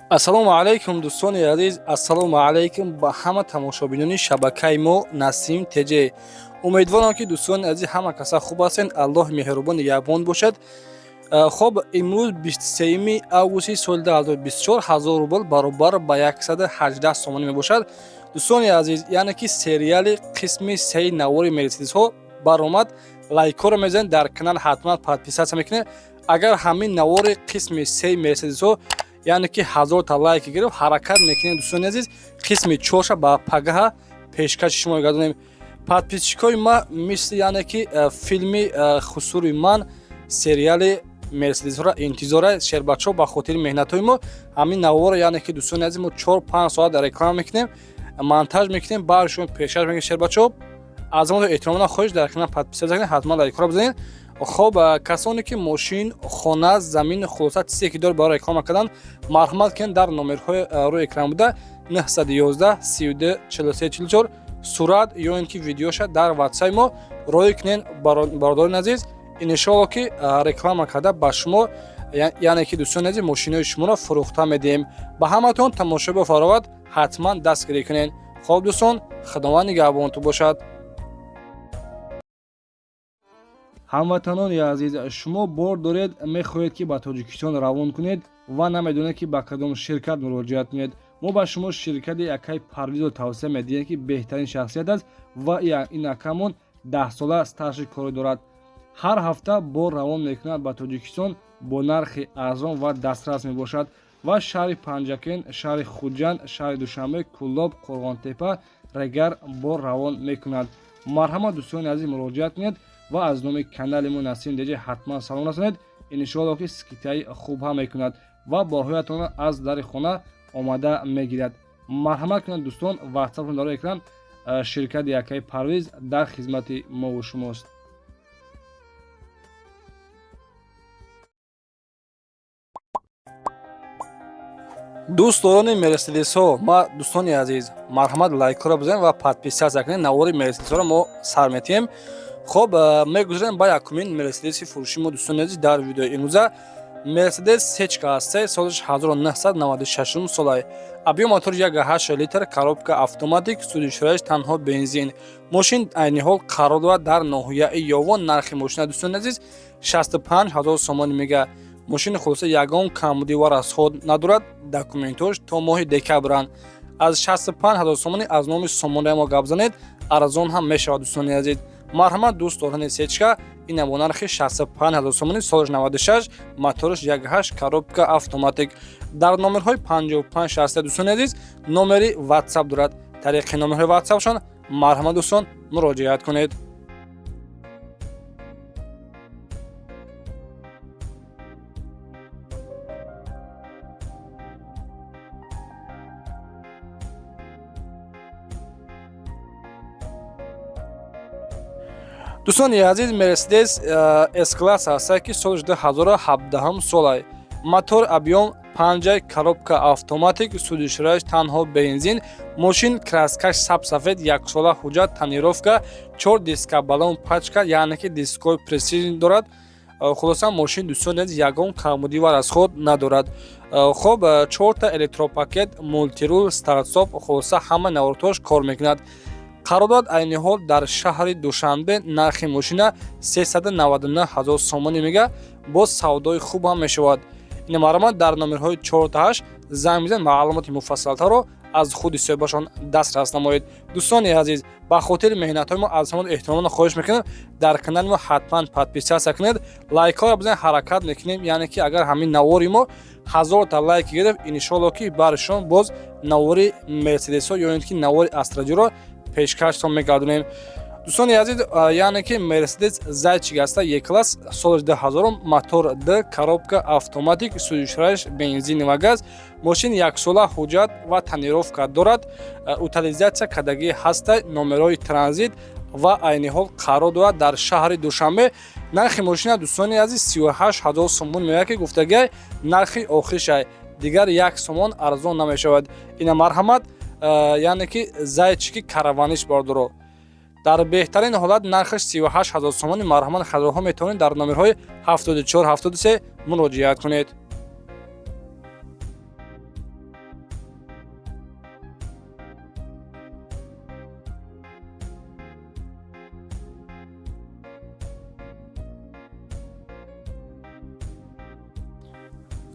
Ассалому алайкум, дӯстони азиз, ассалому алайкум ба ҳама тамошобинони шабакаи мо Насим ТЖ. Умедворам, ки дӯстони азиз, ҳама каса хуб ҳастед, Аллоҳ меҳрубон нигаҳбон бошад. Хоб, имрӯз 23 августи соли 2024, 1000 рубл баробар ба 118 сомонӣ мебошад. Дӯстони азиз, яъне ки сериали қисми сеи навори мерседесҳо баромад. Лайкҳоро мезанед, дар канал ҳатман подписаться мекунед. Агар ҳамин навори қисми сеи мерседесҳо, яъне ки 1000та лайк гирифт, ҳаракат мекунем, дӯстони азиз, қисми чорша ба пагаҳа пешкаши шумо гардонем. Подписчикои ма мисли, яъне ки филми хусури ман сериали мерседесҳоро интизора. Шербачаҳо, ба хотири меҳнатҳои мо ҳамин наворо, яъне ки, дӯстони азиз, мо 4-5 соат реклама мекунем, монтаж мекунем, баъд шумо пешкаш мекунем. Шербачаҳо, аз мо эҳтиромона хоҳиш, дар канал подписаться кунед, ҳатман лайкҳоро бизанед. Хоб, касоне ки мошин, хона, замин, хулоса, чизе ки дор барои реклама кардан, марҳамат кунед, дар номерҳои рӯи экран буда 911 32 43 44 сурат ё ин ки видеоша дар ватсаи мо роӣ кунед. Бародарони азиз, иншоалло, ки реклама карда ба шумо, яъне ки, дӯстони азиз, мошинои шуморо фурӯхта медиҳем. Ба ҳаматон тамошо бифаровад, ҳатман дастгирӣ кунед. Хоб, дӯстон, Худованд нигаҳбонту бошад. Ҳамватанони азиз, шумо бор доред, мехоҳед, ки ба Тоҷикистон равон кунед ва намедонед, ки ба кадом ширкат муроҷиат кунед. Мо ба шумо ширкати акаи Парвизро тавсия медиҳем, ки беҳтарин шахсият аст ва ин акамон 10сола стажи корӣ дорад. Ҳар ҳафта бор равон мекунад ба Тоҷикистон, бо нархи арзон ва дастрас мебошад ва шаҳри Панҷакент, шаҳри Хуҷанд, шаҳри Душанбе, Кӯлоб, Қурғонтепа, Регар бор равон мекунад. Марҳамат, дӯстони азиз, муроҷиат кунед ва аз номи канали мо Насим ТЖ ҳатман салом расонед. Иншоалло, ки скидкаи хуб ҳам мекунад ва борҳоятонро аз дари хона омада мегирад. Марҳамат кунед, дӯстон, ватсапон дар экран. Ширкати акаи Парвиз дар хизмати мову шумост. Дӯстдорони мерседесҳо ма, дӯстони азиз, марҳамат, лайкҳоро бизанед ва подписаться кунед. Навори мерседесҳоро мо сар метиҳем. Хоб, мегузарем ба якумин мерседеси фурӯши мо, дӯстони азиз. Дар видеои имрӯза мерседес сечка аст, солаш 1996 солай, объём мотор 1,8 литр, коробка автоматик, сӯзишворияш танҳо бензин. Мошин айни ҳол қарор дорад дар ноҳияи Ёвон. Нархи мошина, дӯстони азиз, 65 ҳазор сомонӣ мега. Мошини, хулоса, ягон камбудӣ ва расход надорад, документош то моҳи декабранд. Аз 65 ҳазор сомонӣ аз номи сомонаи мо гап занед, арзон ҳам мешавад. Дӯстони азиз, марҳамат, дӯст дорани сечка, ина бо нархи 65 ҳазор сомонӣ, солаш 96, мотораш 1,8, коробка автоматик. Дар номерҳои 55 60, дӯстони азиз, номери ватсап дорад. Тариқи номерҳои ватсапшон, марҳамат, дӯстон, муроҷиат кунед. Дӯстони азиз, мерседес С-класс ҳаста, ки соли 2017 солай, мотор объём панҷай, коробка автоматик, сӯзишворияш танҳо бензин. Мошин краскаш сабсафед, яксола ҳуҷҷат, тонировка, чор диска, баллон, пачка, яъне ки дискҳои престижный дорад. Хулоса, мошин, дӯстони азиз, ягон камбудӣ ва расход надорад. Хоб, чорта электропакет, мультируль, старт-стоп, хулоса, ҳама наворотош кор мекунад. Қарор дорад айни ҳол дар шаҳри Душанбе. Нархи мошина 399 ҳазор сомонӣ мега, боз савдои хуб ҳам мешавад. Ин марҳамат, дар номерҳои 48 занг мезанед, маълумоти муфассалтарро аз худи соҳибашон дастрас намоед. Дӯстони азиз, ба хотири меҳнатҳои мо аз ҳамон эҳтиромона хоҳиш мекунем, дар канали мо ҳатман подписаться кунед, лайкҳоро бизанед. Ҳаракат мекунем, яъне ки агар ҳамин навори мо 1000та лайк гирифт, иншоалло, ки баршон боз навори мерседесҳо ё ин ки навори астраҷиро пешкаштон мегардонем. Дӯстони азиз, яъне ки мерседес зайчик аста, Е-класс, соли 2000, мотор д, коробка автоматик, сӯзишворияш бензин ва газ. Мошин яксола ҳуҷҷат ва тонировка дорад, утилизация кардагӣ ҳаста, номерҳои транзит ва айни ҳол қарор дорад дар шаҳри Душанбе. Нархи мошина, дӯстони азиз, 38 ҳазор сомон меояд, ки гуфтагиай нархи охиршай, дигар як сомон арзон намешавад. Ина марҳамат, яъне ки зайчики караваниш, бардоро, дар беҳтарин ҳолат нархаш 38 ҳазор сомони. Марҳамат, харидорҳо метавонед дар номерҳои 74 73 муроҷиат кунед.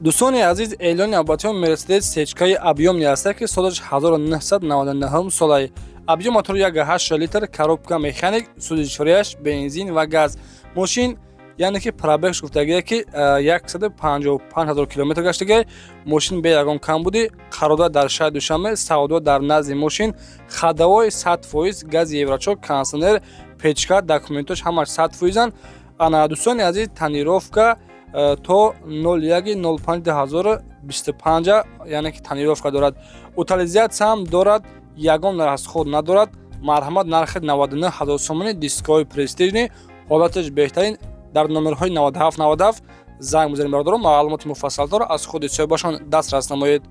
Дӯстони азиз, эълони навбатиён Мерседес сечкаи объёмный аста, ки солаш 1999 солай. Объём мотор 1,8 литр, коробка механик, сӯзишворияш бензин ва газ. Мошин, яъне ки пробегш гуфтагие, ки 155 ҳазор километр гаштагиай. Мошин бе ягон камбудӣ қарор дар шаҳри Душанбе, савдо дар назди мошин, ходовой 100%, гази евро 4, кондитсионер, печка, документош ҳамаш 100%анд. Ана, дӯстони азиз, тонировка то 01.05.2025, яъне ки тонировка дорад, утилизатсияам дорад, ягон расход надорад. Марҳамат, нархи 99 ҳазор сомонӣ, дискҳои престижный, ҳолаташ беҳтарин. Дар номерҳои 97 97 занг бизанед, бародарон, маълумоти муфассалтарро аз худи соҳибашон дастрас намоед.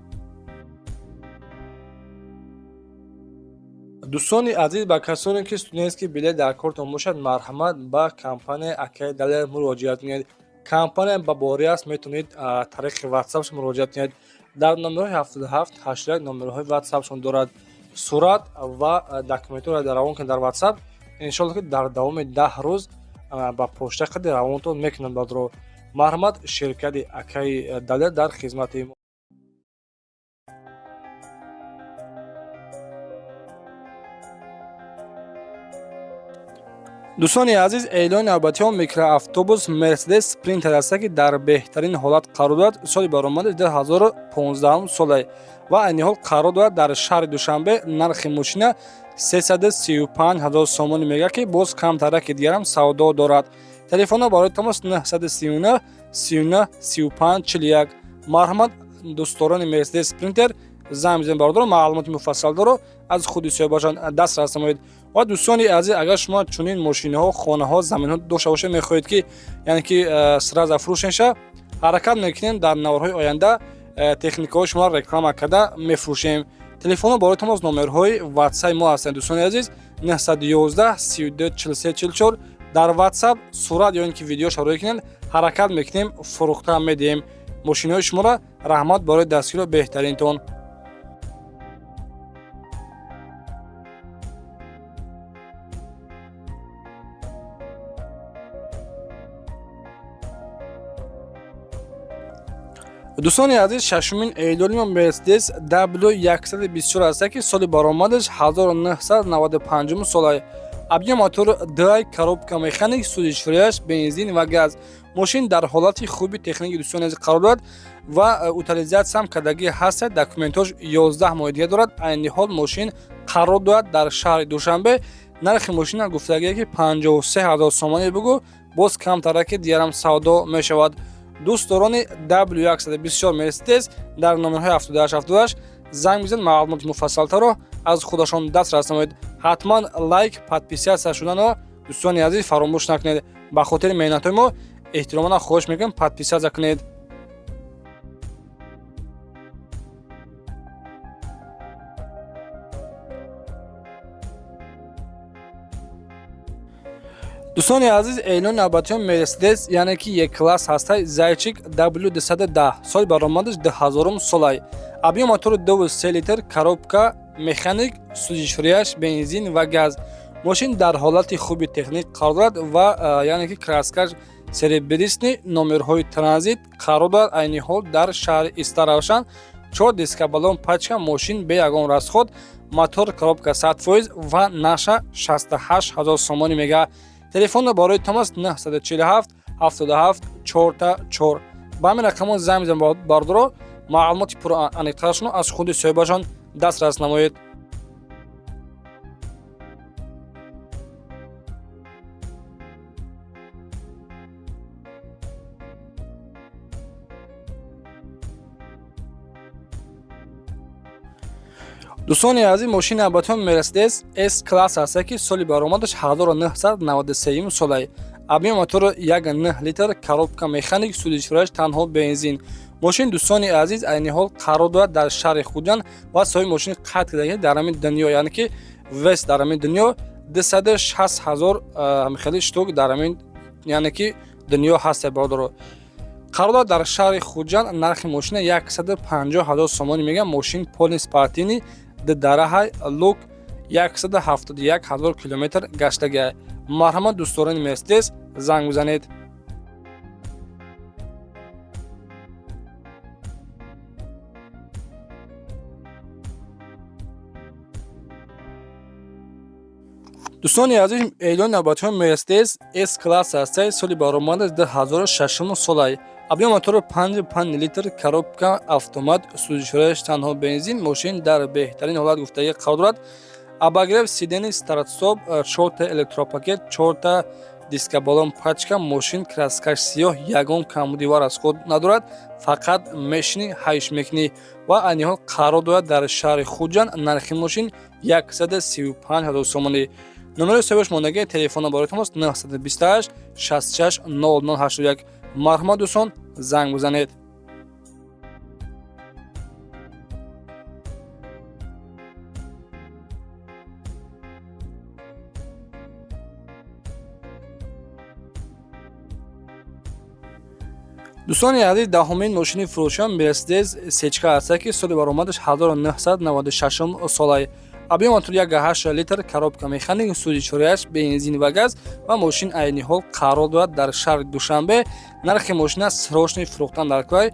Дӯстони азиз, ба касоне ки студентский билет дар кортон бошад, марҳамат, ба компанияи акаи Далер муроҷиат кунед. Компания ба борӣ аст, метавонед тариқи ватсапш муроҷиат кунед. Дар номерҳои 77 81 номерҳои ватсапшон дорад. Сурат ва документҳоро равон кунед дар ватсап, иншоалло, ки дар давоми 10 рӯз ба почта қади равонтон мекунанд. Бародаро, марҳамат, ширкати акаи Далер дар хизмати. Дӯстони азиз, эълони навбатиҳо микроавтобус Мерседес Спринтер аста, ки дар беҳтарин ҳолат қарор дорад. Соли баромади 2015 соле ва айни ҳол қарор дорад дар шаҳри Душанбе. Нархи мошина 335 ҳазор сомонӣ мегӯяд, ки боз камтараки дигарам савдо дорад. Телефонҳо барои тамос 939 39 35 41. Марҳамат, дӯстдорони Мерседес Спринтер, занг бизанед, бародаро, маълумоти муфассалдоро аз худи соҳибашон дастрас намоед. Ва дӯстони азиз, агар шумо чунин мошинаҳо, хонаҳо, заминҳо дошта бошед, мехоҳед, ки яъне ки сразу фурӯшенша, ҳаракат мекунем, дар наворҳои оянда техникаҳои шуморо реклама карда мефурӯшем. Телефонҳо барои тамос номерҳои ватсаи мо ҳастанд, дӯстони азиз: 911 32 43 44. Дар ватсап сурат ё ин ки видеошо рӯй кунед, ҳаракат мекунем, фурӯхта медиҳем мошинаҳои шуморо. Раҳмат барои дастгиро беҳтаринтон. Дӯстони азиз, шашумин эълони мо Мерседес W124 аст, ки соли баромадаш 1995 сола. Объём мотор ди, коробка механик, сӯзишворияш бензин ва газ. Мошин дар ҳолати хуби техникӣ, дӯстони азиз, қарор дорад ва утилизатсиям кардагӣ ҳаст, документҳош 11 моҳи дига дорад. Айни ҳол мошин қарор дорад дар шаҳри Душанбе. Нархи мошина гуфтагие, ки 53 ҳазор сомонӣ бугӯ, боз камтараки дигарам савдо мешавад. Дӯстдорони W124 Мерседес дар номерҳои 78 78 занг бизанед, маълумоти муфассалтарро аз худашон дастрас намоед. Ҳатман лайк, подписаться шуданро, дӯстони азиз, фаромӯш накунед. Ба хотири меҳнатҳои мо эҳтиромона хоҳиш мекунем, подписаться кунед. Дӯстони азиз, эълони навбатиён Мерседес, яъне ки Е-класс ҳастай, зайчик W210, соли баромадаш 2000 солай. Объём мотори 2,3 литр, коробка механик, сӯзишворияш бензин ва газ. Мошин дар ҳолати хуби техник қарор дорад ва яъне ки краскаш серебристый, номерҳои транзит, қарор дорад айни ҳол дар шаҳри Истаравшан. Чор диска, баллон, пачка, мошин бе ягон расход, мотор, коробка 100% ва наша 68 ҳазор сомонӣ мега. Телефонро барои тамос 947 77 4 4. Ба ҳамин рақамон занг мезанед, бародаро, маълумоти пурааниқтарашонро аз худи соҳибашон дастрас намоед. Дӯстони азиз, мошини навбатиён Мерседес С класс аст, ки соли баромадаш 1993 солай. Объём мотори 1,9 литр, коробка механик, сӯзишворияш танҳо бензин. Мошин, дӯстони азиз, айни ҳол қарор дорад дар шаҳри Хуҷанд ва соҳиби мошин қайд карда, дар ҳамин дунё, яъне ки вес дар ҳамин дунё 260 ҳазор хеле штук дар ҳамин, яъне ки дунё ҳаст, бародаро. Қарор дорад дар шаҳри Хуҷанд. Нархи мошина 150 ҳазор сомонӣ мегӯям. Мошин полный спортивный, дараҳай, люк, 171 ҳазор километр гаштагиай. Марҳамат, дӯстдорони Мерседес, занг бизанед. Дӯстони азиз, эълони навбатиҳо Мерседес С класс ҳастай, соли баромадаш 2006 солай. Объём мотори 5,5 литр, коробка автомат, сӯзишвориаш танҳо бензин. Мошин дар беҳтарин ҳолат гуфтагӣ қарор дорад. Обогрев сидений, старт-стоп, чорта электропакет, чорта диска, баллон, пачка. Мошин краскаш сиёҳ, ягон камбуди ва расход надорад, фақат мешинӣ, ҳайш мекунӣ. Ва айни ҳол қарор дорад дар шаҳри Хуҷанд. Нархи мошин 135 ҳазор сомонӣ. Номери соҳибаш мондагӣ, телефона барои тамос 928 66 0081. Марҳамат, дӯстон, занг бизанед. Дӯстони азиз, 10-умин мошини фурӯшиам Мерседес сечка ҳаста, ки соли баромадаш 1996 солай. Объём мотор 1,8 литр, коробка механик, сӯзишвориаш бензин ва газ. Ва мошин айни ҳол қарор дорад дар шаҳри Душанбе. Нархи мошина срочный фурӯхтан дар кӯй,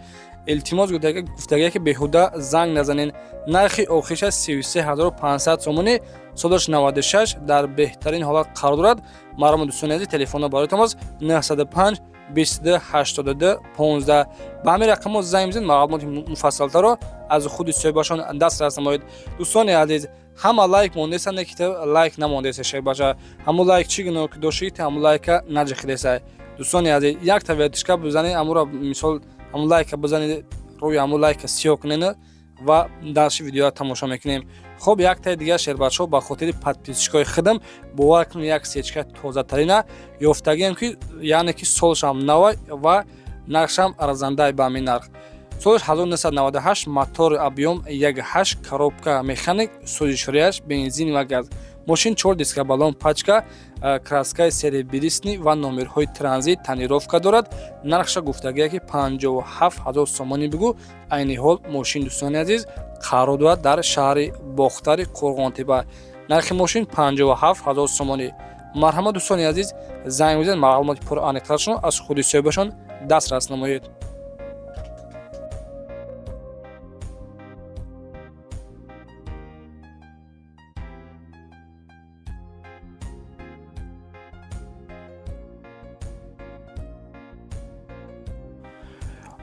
илтимос гуфтагие, ки беҳуда занг назанен. Нархи охириша 33 500 сомонӣ. Солаш 96, дар беҳтарин ҳолат қарор дорад. Марҳамат, дӯстони азиз, телефонро барои тамос 905 22 82 15. Ба ҳамин рақамҳо занг бизанед, маълумоти муфассалтарро аз худи соҳибашон дастрас намоед. Дӯстони азиз, ҳама лайк мондеса, не ки лайк намондеса. Шербача, ҳамун лайк чӣ гуноҳ ки дошти, ҳамун лайка наҷихидеса. Дӯстони азиз, якта вертишка бизанед, ҳамуро мисол ҳамун лайка бизанед, рӯи ҳамун лайка сиёҳ кунед ва дарши видеоро тамошо мекунем. Хуб, яктаи дигар, шербачаҳо, ба хотири подписчикои худам, бовар кунед, як сечка тозатарина ёфтагием, ки яъне ки солшам нава ва нархшам арзандай. Ба ҳамин нарх, солаш 1998, мотори объём 1,8, коробка механик, сӯзишвориаш бензин ва газ. Мошин чор диска, баллон, пачка, краскаи серебристый ва номерҳои транзит, тонировка дорад. Нархша гуфтагия, ки 57 ҳазор сомонӣ бигӯ. Айни ҳол мошин, дӯстони азиз, қарор дорад дар шаҳри Бохтари Қурғонтепа. Нархи мошин 57 ҳазор сомонӣ. Марҳамат, дӯстони азиз, занг бизанед, маълумоти пурра аз худи соҳибашон дастрас намоед.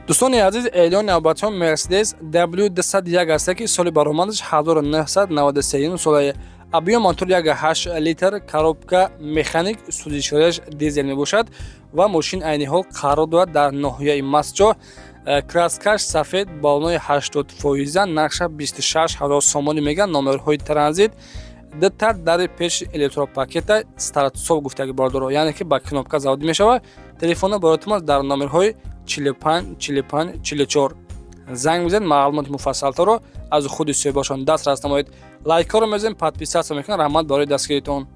Дӯстони азиз, эълони навбатиҳо Мерседес W201 аст, ки соли баромадаш 1993 солае. Объём мотор 1,8 литр, коробка механик, сӯзишвориаш дизел мебошад. Ва мошин айни ҳол қарор дорад дар ноҳияи Мастҷоҳ. Краскаш сафед, баллонои 80 фоиза. Нархша 26 ҳазор сомонӣ мегӯянд. Номерҳои транзит, дта дари пеши электропакета, старт-стоп гуфтаги, бордоро, яъне ки ба кнопка заводӣ мешавад. Телефонро барои дар номерҳои 45 45 44 занг бизанед, маълумоти муфассалтарро аз худи соҳибашон дастрас намоед. Лайкҳоро мезанед, подписаться мекунед. Раҳмат барои дастгиритон.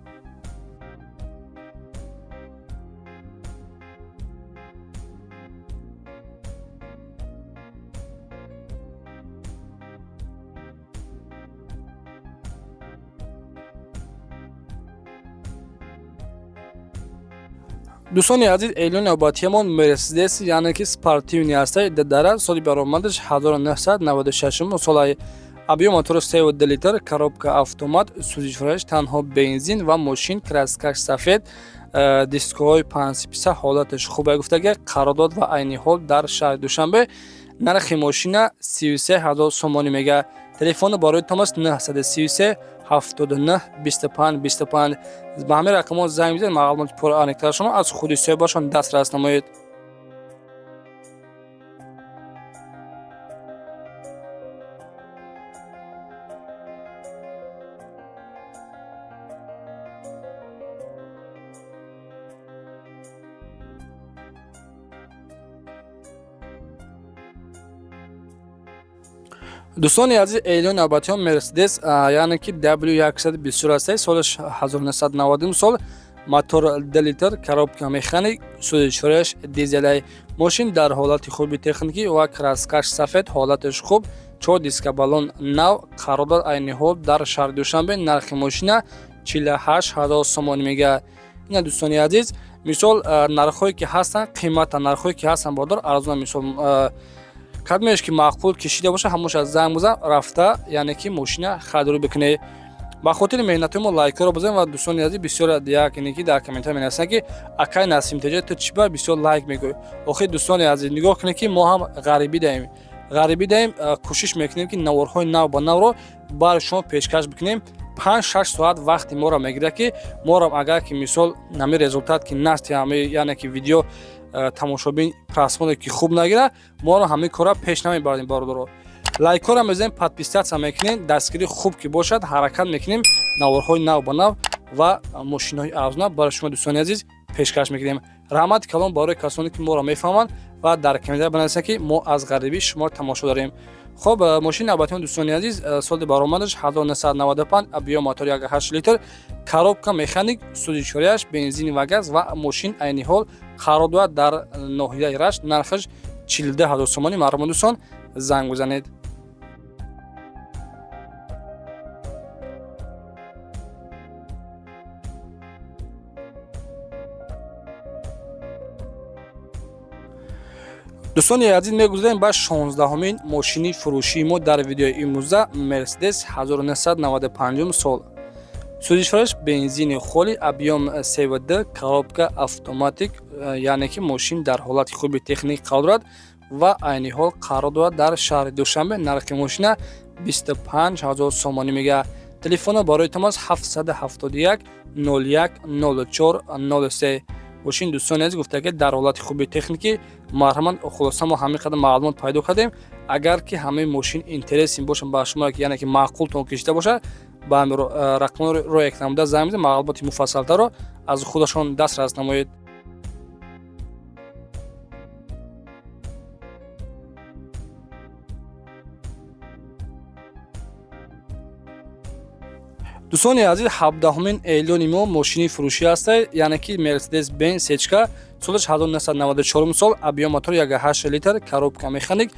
Дӯстони азиз, эълони навбатиямон Мерседес, яъне ки спортивный ҳаста, дара соли баромадаш 1996 солаи. Объём мотори 3,2 литр, коробка автомат, сӯзишвориаш танҳо бензин. Ва мошин краскаш сафед, дискҳои панҷписа, ҳолаташ хубе гуфтага, қарор дод ва айни ҳол дар шаҳри Душанбе. Нархи мошина 33 ҳазор сомонӣ мега. Телефони барои тамос 933 79 25 25. Ба ҳамин рақамҳо занг бизанед, маълумоти пурра аз худи соҳибашон дастрас намоед. Дӯстони азиз, эълони навбатиҳо Мерседес, яъне ки W124 аст, солаш 1990 сол, мотор 2 литр, коробка механик, сӯзишвориаш дизелай. Мошин дар ҳолати хуби техникӣ ва краскаш сафед, ҳолаташ хуб, чор диска, баллон нав, қарор дорад айни ҳол дар шаҳри Душанбе. Нархи мошина 48 ҳазор сомонӣ мегӯяд. Ина, дӯстони азиз, мисол, нархҳое ки ҳастанд қимата, нархҳое ки ҳастанд, бодор, арзона. Мисол, кадмеш ки маъқул кишида боша, ҳамоша занг бизан, рафта, яъне ки мошина харидорӣ бикунед. Ба хотири меҳнатҳои мо лайкҳоро бизанед ва дӯстони азиз, бисёр як ине ки дар комментар менависанд, ки акай Насим Теҷа, ту чӣ ба бисёр лайк мегӯӣ? Охир, дӯстони азиз, нигоҳ кунед, ки мо ҳам ғарибӣ даем, ғарибӣ даем, кӯшиш мекунем, ки наворҳои нав ба навро барои шумо пешкаш бикунем. 5-6 соат вақти моро мегирад, ки моро агар ки мисол ҳами результат ки насти, ҳами яъне ки видео тамошобин просмотр ки хуб нагирад, моро ҳамин кора пеш намебарем. Бародаро, лайкҳоро мезанем, подписаться мекунем. Дастгирӣ хуб ки бошад, ҳаракат мекунем, наворҳои нав ба нав ва мошинҳои арзона барои шумо, дӯстони азиз, пешкаш мекунем. Раҳмати калон барои касоне ки моро мефаҳманд ва дар комментар бинависанд, ки мо аз ғарибӣ шуморо тамошо дорем. Хуб, мошини навбатион, дӯстони азиз, соли баромадаш 1995, объём мотор 1,8 литр, коробка механик, сӯзишвориаш бензин ва газ ва мошин айни ҳол қарор дорад дар ноҳияи Рашт. Нархаш 42 ҳазор сомонӣ. Марҳамат, дӯстон, занг бизанед. Дӯстони азиз, мегузарем ба 16-ҳумин мошини фурӯшии мо дар видеои имрӯза. Мерседес, 1995 сол, сӯзишвораш бензини холи, объём 3,2, коробка автоматик, яъне ки мошин дар ҳолати хуби техникӣ қарор дорад ва айни ҳол қарор дорад дар шаҳри Душанбе. Нархи мошина 25 ҳазор сомонӣ мегӯяд. Телефоно барои тамос 771 01 04 03. Мошин, дӯстони азиз, гуфта ки дар ҳолати хуби техникӣ. Марҳамат. Хулоса, мо ҳамин қадар маълумот пайдо кардем. Агар ки ҳамаи мошин интересный бошад ба шумо, яъне ки маъқултон кишида бошад, ба рақамҳои рӯи экран буда занг бизанед, маълумоти муфассалтарро аз худашон дастрас намоед. Дӯстони азиз, 17-ҳумин эълони мо мошини фурӯшӣ ҳаста, яъне ки Мерседес Бенз сечка, солаш 1994 сол, объём мотор 1,8 литр, коробка механик,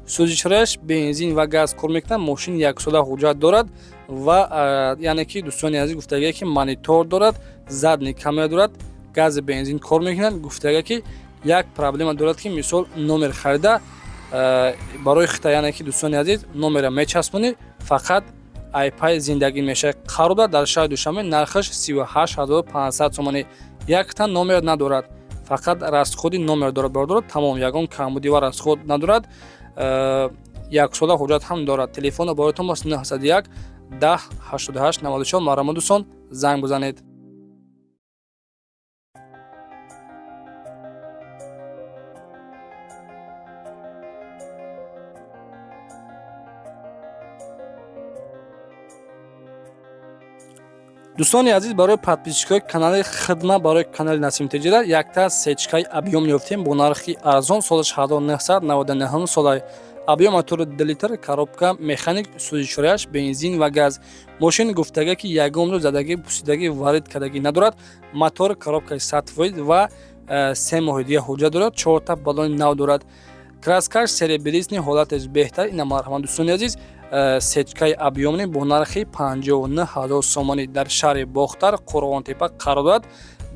сӯзишвориаш бензин ва газ кор мекунад. Мошин яксола ҳуҷҷат дорад ва яъне ки, дӯстони азиз, гуфтагие ки монитор дорад, задний камера дорад, гази бензин кор мекунад. Гуфтагие ки як проблема дорад, ки мисол номер харида барои хита, яъне ки, дӯстони азиз, номера мечаспонӣ, фақат айпай зиндагӣ мешавад. Қарор дорад дар шаҳри Душанбе, нархаш 38 500 сомонӣ. Якта номер надорад, фақат расходи номер дорад, бародаро, тамом, ягон камбудӣ ва расход надорад. Яксола ҳуҷҷат ҳам дорад. Телефоно барои тамос 901 10 88 94. Марҳамат, дӯстон, занг бизанед. Дӯстони азиз, барои подписчикои канали хидма, барои канали Насим Теҷира якта сечкаи объём ёфтем бо нархи арзон. Солаш 1999 сола, объём мотори 2 литр, коробка механик, сӯзишвориаш бензин ва газ. Мошин гуфтага ки ягон рӯз задагӣ, пусидагӣ, варид кардагӣ надорад. Мотор, коробкаи 100% ва 3 моҳи дига ҳуҷҷат дорад. Чорта баллони нав дорад, краскаш серебристый, ҳолаташ беҳтар. Ина, марҳамат, дӯстони азиз, сечкаи объёмный бо нархи 59 ҳазор сомонӣ дар шаҳри Бохтар, Қурғонтепа қарор дорад,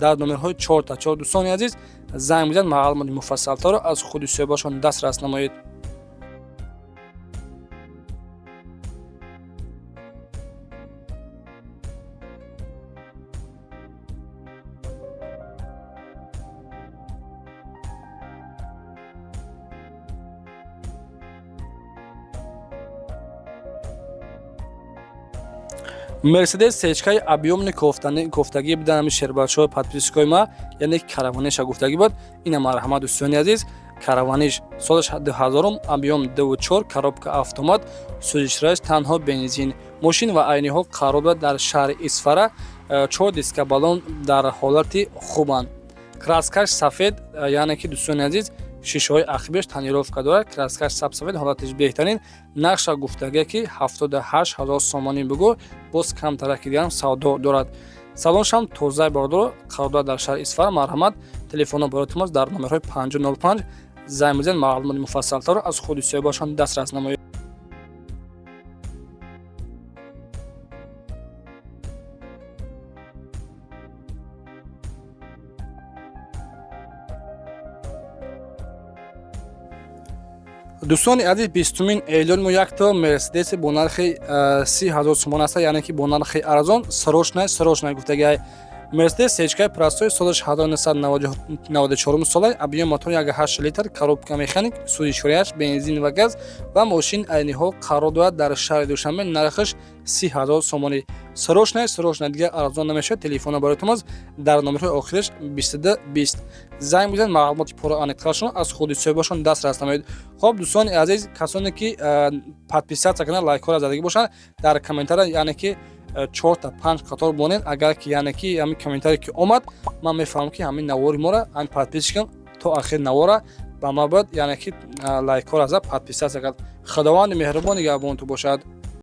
дар номерҳои чорта чор. Дӯстони азиз, занг бизанед, маълумоти муфассалтарро аз худи соҳибашон дастрас намоед. Мерседес сечкаи объёмный кофтагӣ будан ҳами шербачаҳои подписчикои ма, яъне караваниша гуфтагӣ буд. Ина, марҳамат, дӯстони азиз, караваниш, солаш 2000-ум, объём 2,4, коробка автомат, сӯзишвориаш танҳо бензин. Мошин ва айни ҳол қарор дорад дар шаҳри Исфара. Чор диска баллон дар ҳолати хубанд, краскаш сафед, яъне ки, дӯстони азиз, шишаҳои ақибиаш тонировка дорад, краскаш сабсафед, ҳолаташ беҳтарин. Нархша гуфтагия ки 78 ҳазор сомонӣ бугӯ, боз камтараки дигарам савдо дорад. Салоншам тозаи, бародаро, қарор дорад дар шаҳри Исфара. Марҳамат, телефонро барои тамос дар номерҳои 505 занг бизанед, маълумоти муфассалтарро аз худи соҳибашон дастрас намоед. Дӯстони азиз, 20-умин эълон мо якто Мерседесе бо нархи 30 000 сомон аста, яъне ки бо нархи арзон. Срочно, срочно гуфтагиай. Мерседес сечкаи простой, солаш 1994 сола, объем мотор 1,8 литр, коробка механик, сӯзишворияш бензин ва газ ва мошин айни ҳол қарор дорад дар шаҳри Душанбе. Нархаш 30 000 сомонӣ. Срочно, срочно, дигар арзон намешавад. Телефона бароятон аст, дар номерҳои охираш 22 20 занг бизанед, маълумоти пурра аниқтарашон аз худи соҳибашон дастрас намоед. Хоб, дӯстони азиз, касоне ки подписаться кунанд, лайкҳоро задагӣ бошанд, дар комментария, яъне ки чорта, панҷ қатор монед. Агар ки, яъне ки, ҳамин комментарие ки омад, ман мефаҳмам, ки ҳамин навори моро, ҳамин подписчикам то ахири навора ба ма бояд, яъне ки лайкҳоро зад, подписаться кард. Худованди меҳрубон нигаҳбонту бошад.